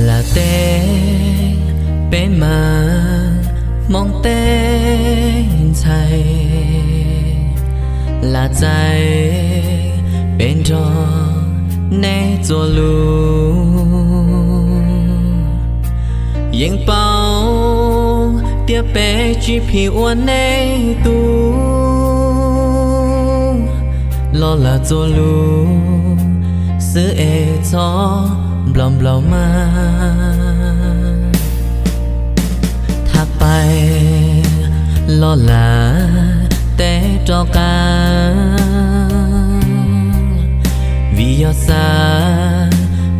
Lam teb peb mas Hmoob tej ntxhais, lam txais peb nrog nej txuas lus. Yeej paub tias peb tsis phim ua nej tub, los lam txuas lus xwb es txhob nplaum nplaum mas. Thaj pais los lam teb rov qab, vim yog xav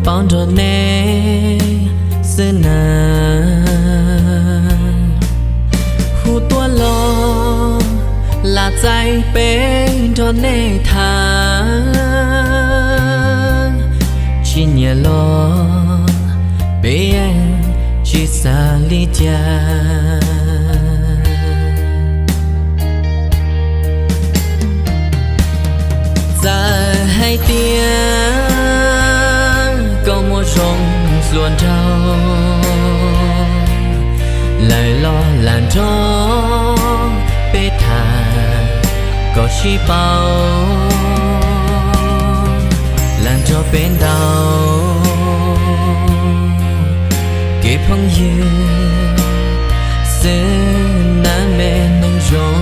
paub nrog nej xwb na. Hu tuaj los lam txais peb nrog nej tham, tsis nyiam los peb yeej tsis xav li cas. Txawm hais tias koj muaj zoo hluas nraug, lawm los lam nrog peb tham kom sib paub, lam nrog peb ntaus kev phooj ywg xwb na me neeg zoo.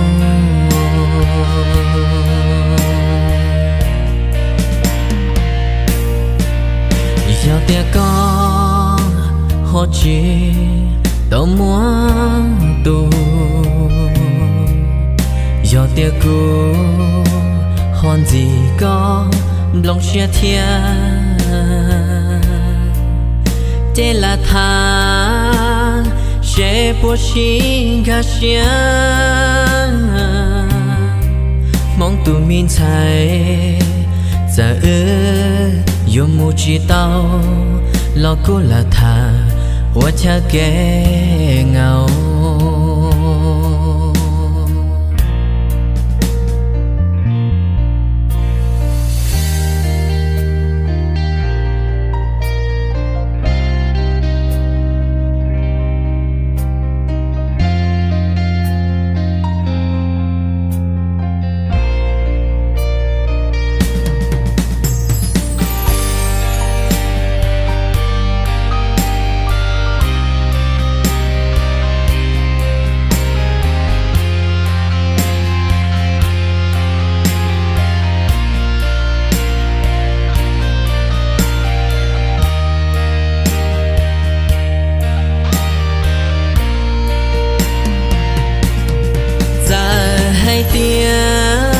Yog tias koj ho tsis tau muaj tus, yog tias kuv ho ntxim koj nplooj siab thiab, ces lam tham seb puas sib nkag siab. Hmoob tus me ntxhais, txawm wb yuav mus tsis tau los kuj lam tham ua chaw kev heev. Txawm hais tias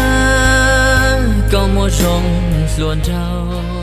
koj muaj zoo hluas nraug,